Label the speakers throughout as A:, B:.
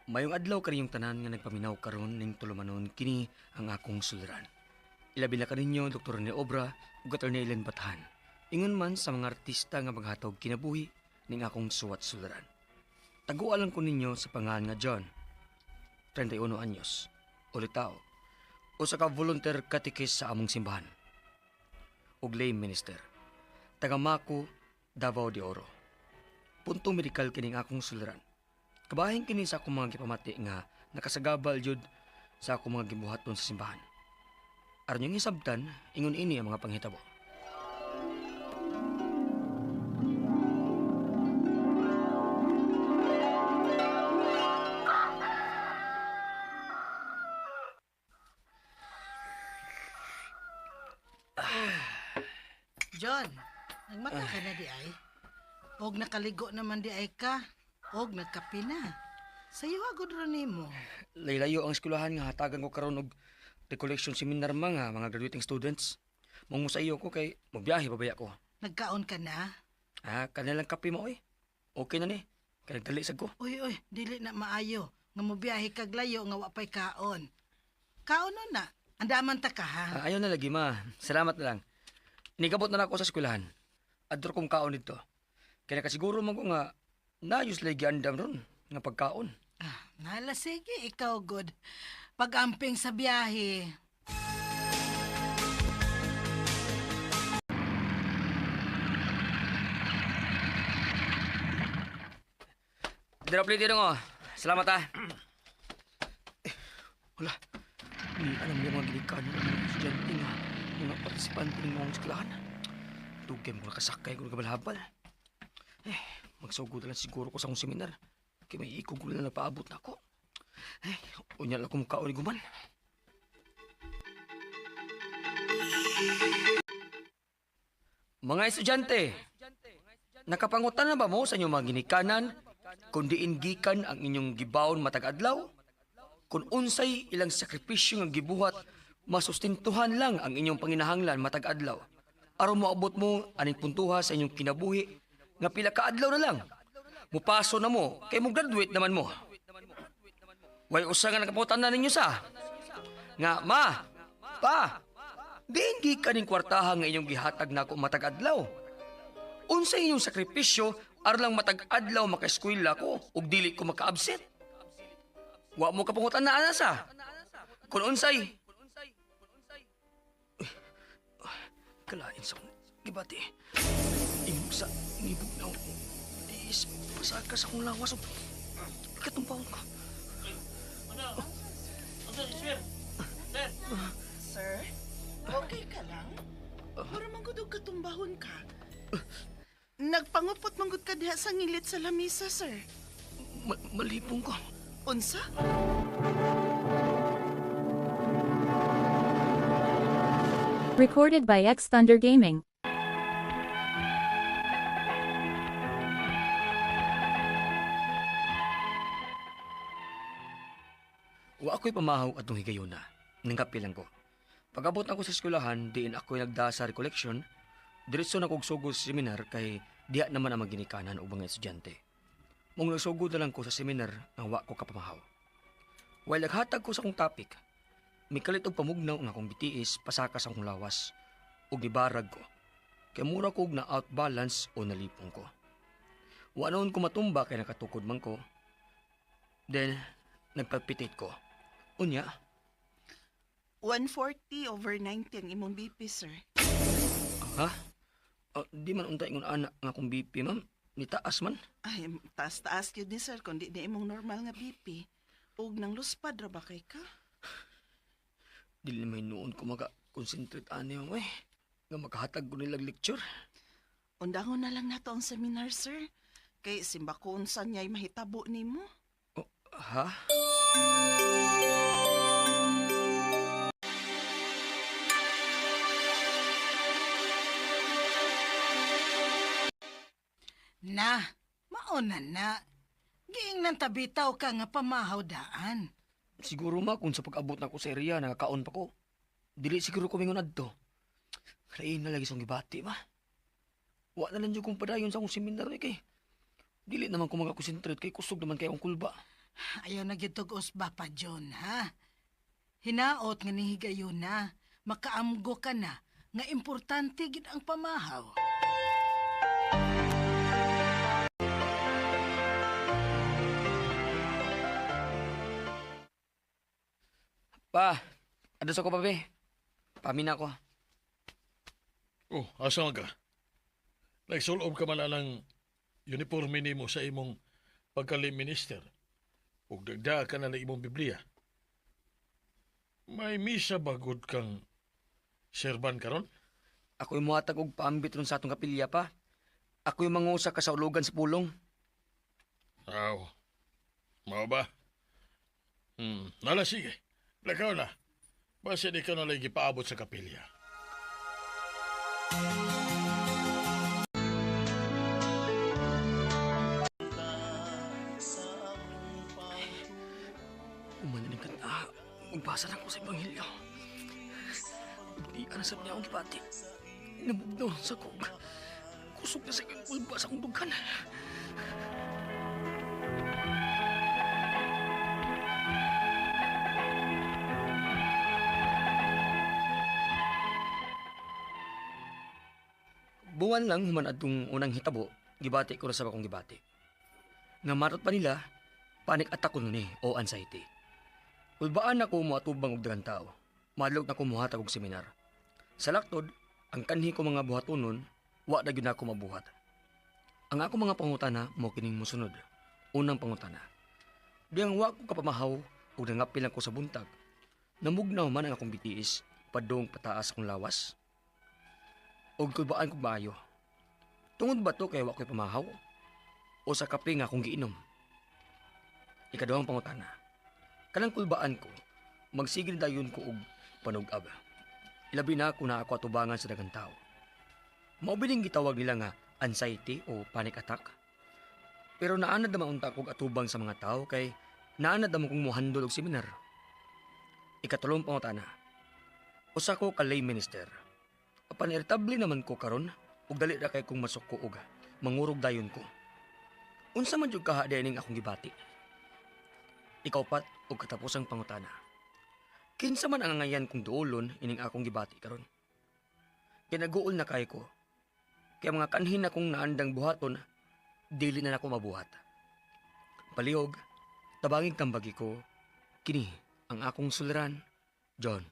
A: Mayong adlaw kaniyong tanan nga nagpaminaw karon ning tulumanon, kini ang akong suliran. Ilabi na kaninyo Dr. Rene Obra ug Atty. Ellen Bathan. Ingon man sa mga artista nga maghatag kinabuhi ning akong suwat suliran. Taguan lang ko ninyo sa pangalan nga John, 31 anyos, ulitaw, usa ka volunteer katikis sa among simbahan ug lay minister. Taga Maco, Davao de Oro. Puntong medikal kining akong suliran. Kabahin kini sa akong mga gipamati nga nakasagabal jud sa akong mga gibuhaton sa simbahan. Aron yung hisabtan, ingon ini ang mga panghitabo.
B: John, nagmata ka na di ay? Og nakaligo naman di ay ka. Og nagkape na. Sayo agod ra nimo.
A: Laylayo ang eskwelahan nga hatagan ko karon og recollection seminar mga graduating students. Mong sa iyo ko kay mobiyahe babaya ko.
B: Nagkaon ka na?
A: Ah, kanilang kape mo oy. Okay na ni. Kay nagdali sad ko.
B: Uy, uy, dili na maayo. Nga mobiyahe kag layo nga wa pay kaon. Kaon na. Andaman ta ka ha.
A: Ah, ayaw na lagi ma. Salamat na lang. Nigabot na ako sa eskwelahan. Adto kong kaon dito. Kaya nakasiguro man ko nga naayos lagi andam ron nga pagkaon.
B: Ah, nala sige, ikaw good. Pag-amping sa biyahe.
A: Drop lito nga. Salamat ah. Eh, wala. Hindi alam niya mga gilikan ng mga estudyante nga mga partisipante ng mga eskwelahan. Dugay mo nakasakay ko nagkabalhabal. Eh, magsugod na lang siguro ko sa akong seminar. Kaya may ikog ko na napaabot na ako. Eh, unya lang akong kaon ni guman. Mga estudyante, nakapangutan na ba mo sa inyong mga ginikanan kung diin gikan ang inyong gibaon matag adlaw? Kung unsay ilang sakripisyo nga gibuhat, masustentuhan lang ang inyong panginahanglan matag adlaw. Aron moabot mo aning puntuha sa inyong kinabuhi nga pila ka adlaw na lang. Mupaso na mo kay mo graduate naman mo. Way usa nga nakaputan na ninyo sa nga ma, pa, diin gikan ning kwartaha nga inyong gihatag nako matag adlaw. Unsay inyong sakripisyo aron lang matag adlaw makaeskwela ko ug dili ko maka-absent? Wa mo kapangutan na ana sa. Kung unsay kalain sa akong gibati. Imog sa nibog na ako. Diis, pasaka sa akong lawas. Katumpahon ko.
C: Sir, okay ka lang? Mura man gud og katumbahon ka. Nagpangupot man gud ka diha sa ngilit sa lamisa, sir.
A: Malipong ko.
C: Unsa?
D: Recorded by X Thunder Gaming.
A: Wa ako'y pamahaw atong higayuna. Nangkapi lang ko. Pag-abot ako sa eskwelahan, diin ako'y nagda sa recollection, diretso na kog sugod sa seminar kay diha naman ang maginikanan og mga estudyante. Mong nagsugod na lang ko sa seminar nga wa ko kapamahaw. While naghatag ko sa akong topic, mikalit og pamugnaw ang akong bitiis pasaka sa akong lawas ug nibarag ko. Kay mura ko og na outbalance o nalipong ko. Wa noon ko matumba kay nakatukod man ko. Then, nagpalpitate ko. Unya,
C: 140/90 ang imong BP, sir.
A: Ha? Di man unta ingon ana nga akong BP, ma'am. Nitaas man.
C: Ay, taas-taas yun ni sir, kundi di imong normal nga BP. Ug nang luspad ra ba kay ka?
A: Dili may noon ko maka-concentrate ani, ma'am, eh. Nga makahatag ko nilang lecture.
C: Undangon na lang nato ang seminar, sir. Kay simba ko unsa niya'y mahitabo nimo.
A: Oh, ha?
B: Na, mauna na. Giingnan tabitaw ka nga pamahaw daan.
A: Siguro ma, kung sa pag-abot na ko sa area, nakakaon pa ko. Dili siguro ko mingon adto. Lain na lagi sa gibati, ma. Wa na lang jud kong padayon sa akong seminar, eh, kay. Dili naman ko makakonsentrate kay kusog naman kay akong kulba.
B: Ayaw na gyud tog usba pa, John, ha? Hinaot nga nihigayon na, makaamgo ka na, nga importante gid ang pamahaw.
A: Pa, ado sa ko pa, be. Pamina ko.
E: Oh, asa man ka? Nagsulob ka man anang uniforme nimo sa imong pagka-minister. Ug dagda ka na na imong Biblia. May misa bagod kang serban karon?
A: Ako'y muhatag og paambit ron sa atong kapilya pa. Ako'y mangusa ka sa ulugan sa pulong.
E: Aw. Mao ba? Nala sige. Lakaw na. Basin ikaw na lang gipaabot sa kapilya.
A: Umananing ka na. Magbasa na ko sa Ebanghelyo. Di ka na sa niya akong gibati. Nabugnaw sa kog. Kusog na sa kulba sa akong dughan. Buwan lang human adtong unang hitabo, gibati ko na sa akong gibati. Nga marot pa nila, panic attack ko nun eh, o anxiety. Kulbaan ako moatubang og daghang tao. Madlok na ko muhatag og seminar. Sa laktod, ang kanhi ko mga buhatonon, wa na gyud nako mabuhat. Ang ako mga pangutana mo kining mosunod. Unang pangutana. Diyang wa ko kapamahaw ug nangapil lang ko sa buntag. Namugnaw man ang akong bitiis, padung pataas akong lawas. Og kulbaan ko maayo. Tungod ba to kay wa ko'y pamahaw? O sa kape nga akong giinom? Ikaduhang pangutana. Kanang kulbaan ko, magsigil dayon ko og panug-ab. Ilabi na kung naa ako atubangan sa daghang tao. Mao bining gitawag nila nga anxiety o panic attack. Pero naanad naman unta kog atubang sa mga tao kay naanad naman kong mohandol og seminar. Ikatulong pangutana. Usa ko ka lay minister. Apan irritable naman ko karon ug dali ra kay kong masuko og mangurog dayon ko. Unsa man jud kaha ning akong gibati? Ikaupat og katapusang pangutana. Kinsa man ang angayan kong duolon ining akong gibati karon? Kinaguol na kay ko. Kaya mga kanhin akong naandang buhaton, dili na nako mabuhat. Palihog, tabangig tambagi ko, kini ang akong suliran, John.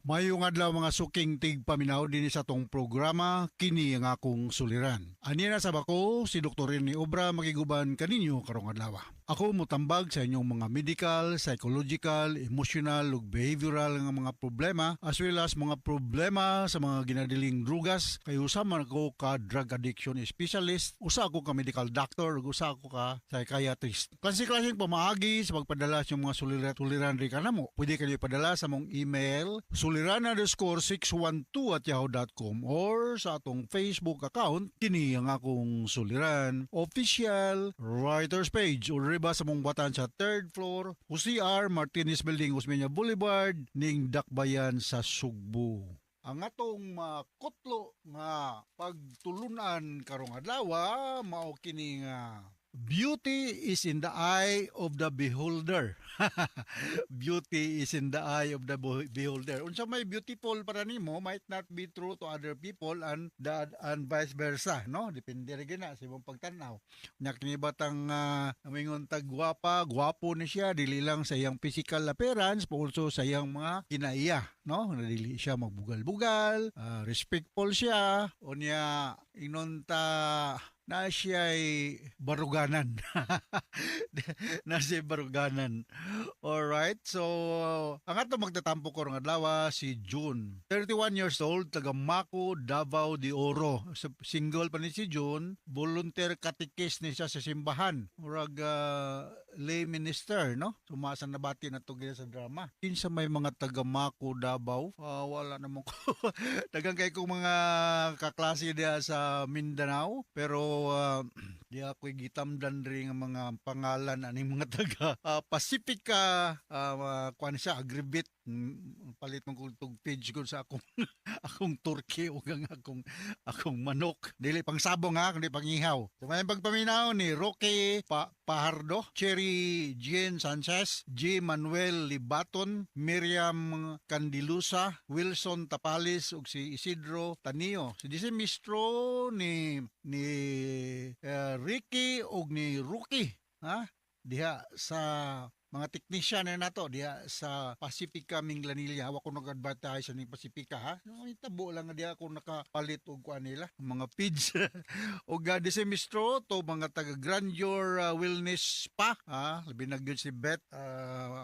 F: Mayong adlaw mga suking tigpaminaw dinhi sa atong programa kini ang akong suliran. Ani na sa bako si Dr. Rene Obra makiguban kaninyo karong adlaw. Ako motambag sa inyong mga medical, psychological, emotional ug behavioral nga mga problema as well as mga problema sa mga ginadiling drugas kay usa man ako ka drug addiction specialist, usa ako ka medical doctor ug usa ako ka psychiatrist. Klase-klaseng pamaagi sa pagpadala sa inyong mga suliran ri kanamo. Pwede kayo ipadala sa mong email suliran_612@yahoo.com or sa atong Facebook account kini ang akong suliran official writers page or riba sa mong batan sa third floor UCR Martinez Building, Osmeña Boulevard, ning Dakbayan sa Sugbo. Ang atong makutlo nga pagtulunan karong adlaw mao kini nga beauty is in the eye of the beholder. Beauty is in the eye of the beholder. Unsa may beautiful para nimo might not be true to other people and vice versa, no? Depende ra gyud na sa imong pagtan-aw. Nya kini batang mingon tag gwapa, gwapo ni siya dili lang sa iyang physical appearance but also sa iyang mga kinaiya, no? Na dili siya magbugal-bugal, respectful siya, unya ingnon ta na siya'y baruganan. Na siya'y baruganan. Alright, so ang ato magtatampo ko ng adlaw si June. 31 years old, taga Maco, Davao de Oro. Single pa ni si June, volunteer catechist ni siya sa simbahan. Murag lay minister, no? Sumasa nabati na to sa drama. Kinsa may mga taga Maco, Davao? Wala naman ko. Daghang kay kong mga kaklase diha sa Mindanao, pero di ako'y gitamdan rin ang mga pangalan aning mga taga Pacifica, kuan siya, Agribit Palit man ko tug page ko sa akong akong turkey ug ang akong akong manok. Dili pang sabong ha, kundi pang ihaw. So may pagpaminaw ni Roque Pajardo, Cherry Jean Sanchez, G. Manuel Libaton, Miriam Candilusa, Wilson Tapalis ug si Isidro Tanio. Si Dise Mistro ni ni Ricky ug ni Rookie, ha? Diha sa mga technician na nato diha sa Pacifica Minglanilla. Wa ko nag-advertise ni Pacifica ha. No, tabo lang nga diha ako nakapalit og kuan nila mga feeds. Ug di mistro to mga taga Grandeur Wellness Spa ha, labi na gyud si Beth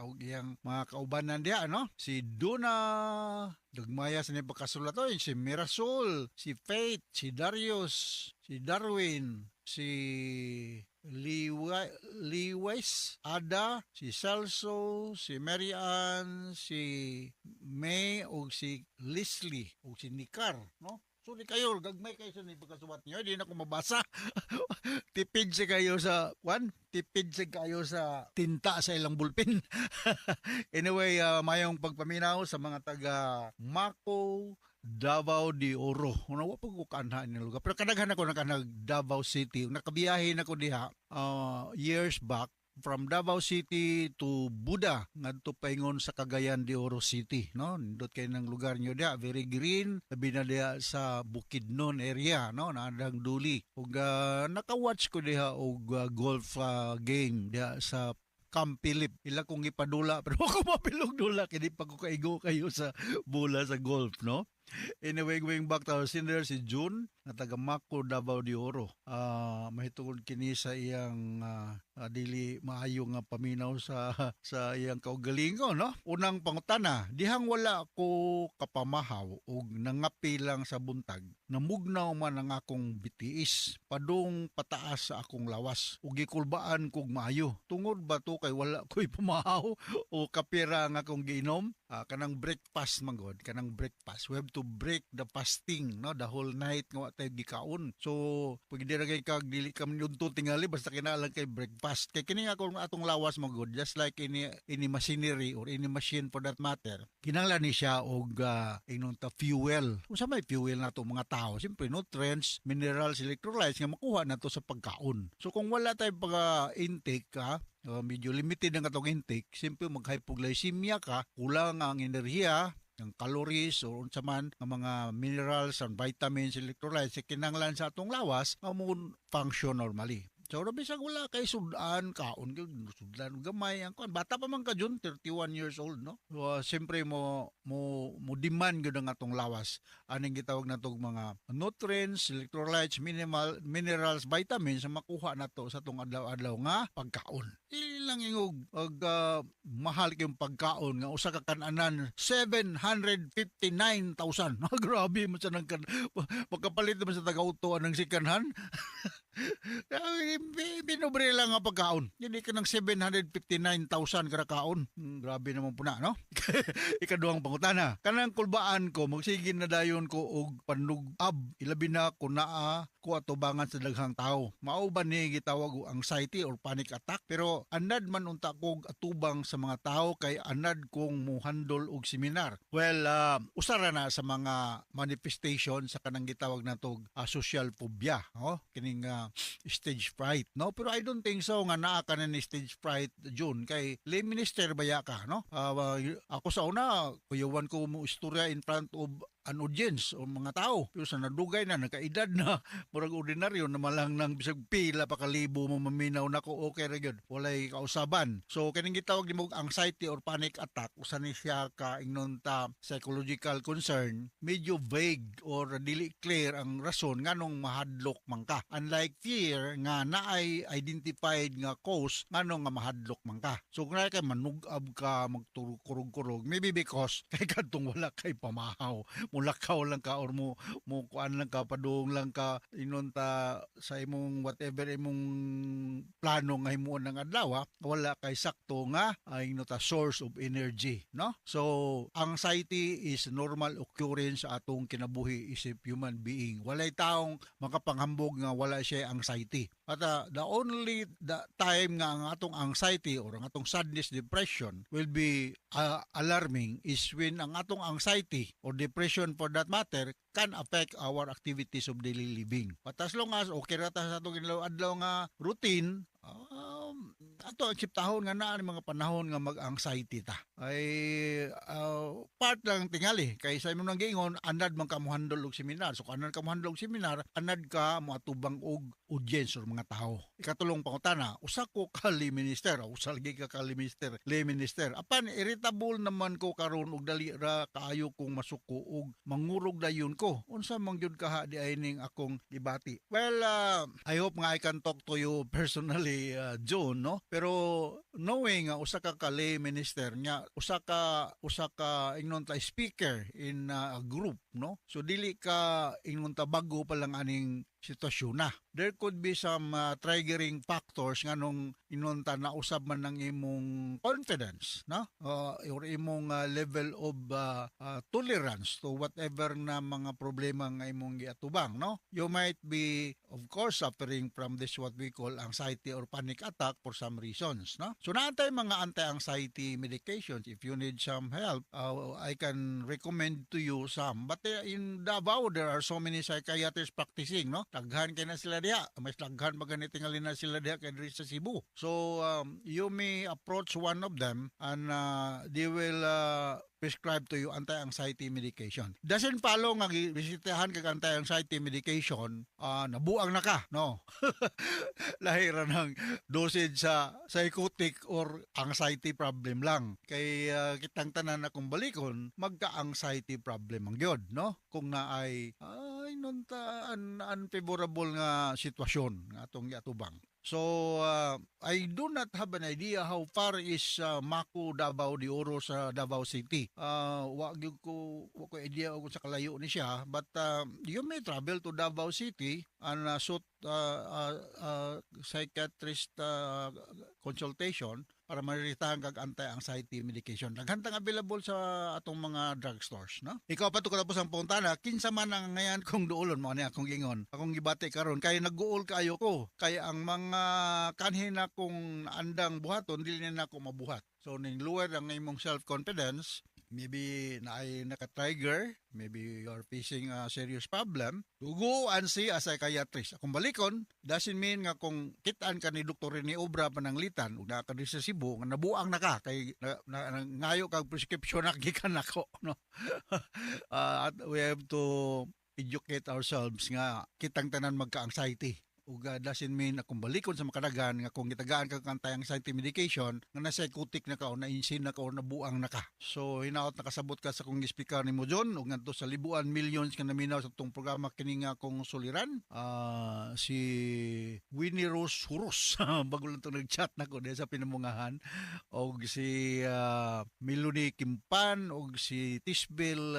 F: ug iyang mga kaubanan diha, no? Si Duna Gagmaya sa ni pagkasulat oy, si Mirasol, si Faith, si Darius, si Darwin, si Liwes, Ada, si Celso, si Marian, si May ug si Leslie ug si Nicar, no? Sorry kayo, gagmay kayo sa ni pagkasuwat niyo, di na ko mabasa. Tipid si kayo sa kwan, tipid si kayo sa tinta sa ilang bulpen. Anyway, mayong pagpaminaw sa mga taga Mako, Davao de Oro. Una wa pa ko kanha ni lugar. Pero kadaghan ako nakanag Davao City. Nakabiyahe na ko diha years back from Davao City to Buda ngadto paingon sa Cagayan de Oro City, no? Nindot kay ng lugar niyo diha, very green, labi na diha sa Bukidnon area, no? Naadang Duli ug naka-watch ko diha og golf game diha sa Camp Philip. Ila kong ipadula pero ako mapilog dula kay di pa ko kaigo kayo sa bola sa golf, no? Anyway, going back to our sender, si June, nga taga Mako, Davao de Oro. Mahitungod kini sa iyang dili maayo nga paminaw sa sa iyang kaugalingon, no? Unang pangutana, dihang wala ko kapamahaw og nangapi lang sa buntag, namugnaw man ang akong bitiis, padung pataas sa akong lawas, ug gikulbaan kog maayo. Tungod ba to kay wala ko'y pamahaw o kapira ang akong giinom? Kanang breakfast man god, kanang breakfast. We have to break the fasting, no? The whole night nga wa tayo gikaon. So, pag di ra kay kag dili ka man tingali basta kinahanglan kay breakfast. Kay kini akong atong lawas man god, just like any machinery or any machine for that matter. Kinahanglan ni siya og ingnon ta fuel. Unsa may fuel nato mga tao? Siyempre nutrients, minerals, electrolytes nga makuha nato sa pagkaon. So kung wala tayo pag intake ka, medyo limited ang atong intake, siyempre mag-hypoglycemia ka, kulang ang enerhiya, ang calories o unsa man ang mga minerals and vitamins, electrolytes kinahanglan sa atong lawas nga mo function normally. So bisag wala kay sudan, kaon gyud, sudlan gamay ang kuan. Bata pa man ka Jun, 31 years old, no? So, siyempre mo mo mo demand gyud ang atong lawas aning gitawag natong mga nutrients, electrolytes, minimal minerals, vitamins na makuha nato sa atong adlaw-adlaw nga pagkaon. Dili lang ingog og mahal kayong pagkaon nga usa ka kananan 759,000. Grabe mo sa nang kan makapalit naman sa taga-auto anang second hand. Binubre lang ang pagkaon. Hindi ka ng 759,000 kada kaon. Grabe naman po na, no? Ikaduhang pangutana. Kanang kulbaan ko, magsige na dayon ko og panugab. Ilabi na ko naa ko atubangan sa daghang tao. Mao ba ni gitawag og anxiety or panic attack? Pero anad man unta kog atubang sa mga tao kay anad kong muhandol og seminar. Well, usara na sa mga manifestation sa kanang gitawag natog social phobia, no? Kining stage fright, no? Pero I don't think so nga naa ka na ni stage fright, June, kay lay minister baya ka, no? Ako sa una, kuyawan ko mo istorya in front of an audience o mga tao. Pero sa nadugay na, nakaedad na, murag ordinaryo na malang nang bisag pila pa kalibo mo maminaw nako, okay ra gyud. Walay kausaban. So kining gitawag nimo anxiety or panic attack, usa ni siya ka ingnon ta psychological concern, medyo vague or dili clear ang rason nganong mahadlok man ka. Unlike fear nga naay identified nga cause nganong nga mahadlok man ka. So kung kay manug-ab ka, magkurog-kurog, maybe because kay kadtong wala kay pamahaw. Mulakaw lang ka or mo mo kuan lang ka, padung lang ka, ingon ta sa imong whatever imong plano nga himuon ng adlaw, wala kay sakto nga ay ta source of energy, no? So anxiety is normal occurrence sa atong kinabuhi isip human being. Walay taong makapanghambog nga wala siya anxiety. At the only the time nga ang atong anxiety or ang atong sadness, depression will be alarming is when ang atong anxiety or depression, for that matter, can affect our activities of daily living. But as long as okay ra ta sa atong adlaw nga routine, ato ang siptahon nga naa ni mga panahon nga mag-anxiety ta. Ay part lang tingali kay sa imong giingon, anad man ka mo handle og seminar. So kung anad ka mo handle og seminar, anad ka moatubang og audience or mga tao. Ikatulong pangutana, usa ko ka lay minister, usa lagi ka ka lay minister, lay minister. Apan irritable naman ko karon og dali ra kaayo kong masuko og mangurog dayon ko. Unsa man gyud kaha di ay ning akong gibati? Well, I hope nga I can talk to you personally, John, no? Pero knowing nga usa ka ka lay minister nga usa ka ingnon ta speaker in a group, no? So dili ka ingnon ta bago pa lang aning sitwasyon na. There could be some triggering factors nga nung ingon ta nausab man ng imong confidence, no? Or imong level of tolerance to whatever na mga problema nga imong giatubang, no? You might be, of course, suffering from this what we call anxiety or panic attack for some reasons, no? So naatay mga anti-anxiety medications. If you need some help, I can recommend to you some. But in Davao, there are so many psychiatrists practicing, no? Daghan kay na sila diha. Mas daghan pa gani tingali na sila diha kay diri sa Cebu. So you may approach one of them and they will prescribe to you anti-anxiety medication. Doesn't follow nga bisitahan kag anti-anxiety medication, nabuang na ka, no? Lahi ra ng dosage sa psychotic or anxiety problem lang. Kay kitang tanan na kung balikon, magka-anxiety problem ang gyud, no? Kung naay ay nun ta unfavorable nga sitwasyon nga atong giatubang. So, I do not have an idea how far is Maco Davao de Oro sa Davao City. Wa gyud ko wa ko idea kung sa kalayo ni siya, but you may travel to Davao City and sought psychiatrist consultation para mariritahan kag anti-anxiety medication. Daghan tang available sa atong mga drugstores, no? Ikaw pa to katapos ang pangutana, kinsa man ang ngayan kong duolon mo ni akong gingon. Akong gibati karon kay nagguol kaayo ko. Kay ang mga kanhin akong andang buhaton dili na nako mabuhat. So ning lower ang imong self-confidence, maybe naay naka-trigger, maybe you are facing a serious problem, to go and see a psychiatrist. Akong balikon, doesn't mean nga kung kitaan ka ni Dr. Rene Obra pananglitan ug naa ka diri sa Cebu nga nabuang na ka kay na ngayo kag prescription na gikan nako, no? At we have to educate ourselves nga kitang tanan magka-anxiety ug doesn't mean akong balikon sa makadagan nga kung gitagaan ka kang anti-anxiety medication nga na psychotic na ka o na insane na ka o nabuang na ka. So hinaot nakasabot ka sa akong gispikar nimo, John, ug ngadto sa libuan millions nga naminaw sa atong programa kini nga akong suliran. Si Winnie Rose Huros, bago lang itong nag-chat nako diha sa Pinamungahan, og si Melody Kimpan og si Tisbel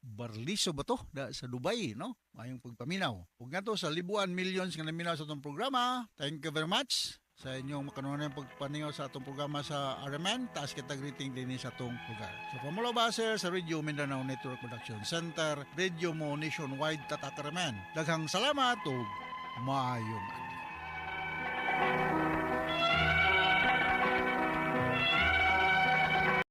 F: Barliso ba to da, sa Dubai, no? Mayong pagpaminaw. Ug ngadto sa libuan millions nga naminaw sa atong programa, thank you very much sa inyong makanunan pagpaningaw sa atong programa sa RMN. Taas kita greeting din sa atong lugar. So from all of us here sa Radio Mindanao Network Production Center, Radio Mo Nationwide, Tatak RMN. Daghang salamat ug maayong adlaw.